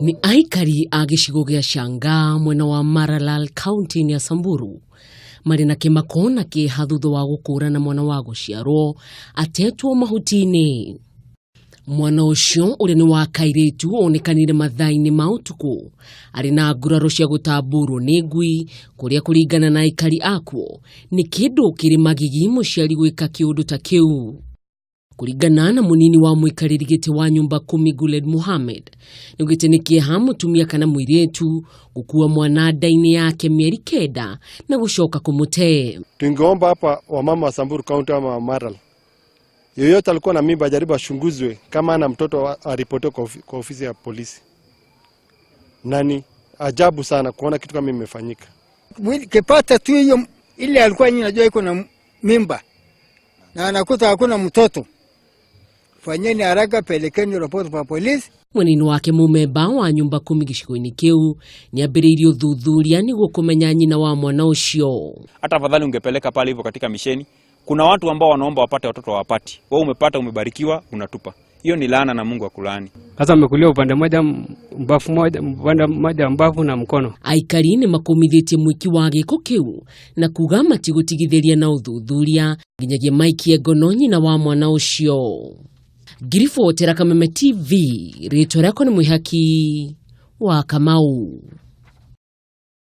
Nĩ aikari a gĩcigo gĩa Shangaa mwena wa Maralal kaunti-inĩ ya Samburu marĩ na kĩmako na kĩeha thutha wa gũkũrana mwana wa gũciarwo atetwo mahuti-inĩ. Mwana ũcio ũrĩa nĩ wa kairĩtu onekanire mathaa-inĩ ma ũtukũ arĩ na nguraro cia gũtamburwo nĩ ngui kũrĩa kũringana na aikari akuo nĩ kĩndũ kĩrĩ magigi mũciari gwĩka kĩũndũ ta kĩu. Kũringana na mũnini wa mũikarĩri gĩtĩ wa nyũmba kumi Guled Mohammed nĩaugĩte nĩ kĩeha mũtumia kana mũirĩtu gũkua mwana nda-inĩ yake mĩeri 9 na gũcoka kũmũte. Tungeomba hapa wamama wa Samburu County ama Maralal, yoyote alikuwa na mimba ajaribu achunguzwe, kama ana mtoto aripotiwe kwa ofisi ya polisi. Na ni ajabu sana kuona kitu kama imefanyika. Mwili kipata tu hiyo ile alikuwa nyinyi najua iko na mimba na anakuta hakuna mtoto, fanyeni haraka, pelekeni ripoti kwa polisi. Mwena-inĩ wake mũmemba wa nyũmba kumi gĩcigo-inĩ kĩu nĩambĩrĩirie ũthuthuria nĩguo kũmenya nyina wa mwana ũcio. Hata afadhali ungepeleka pale hivyo katika misheni. Kuna watu ambao wanaomba wapate watoto hawapati. Wewe umepata, umebarikiwa, unatupa. Hiyo ni laana na Mungu akulaani. Sasa amekulia upande mmoja mbafu moja, upande mmoja mbavu na mkono. Aikari nĩ makũmithĩtie mwĩki wa gĩko kĩu na kuga matigũtigithĩria na ũthuthuria nginyagia maikie ngono nyina wa mwana ũcio. Ngiribotera Kameme TV, rĩtwa rĩakwa nĩ Mwĩhaki wa Kamau.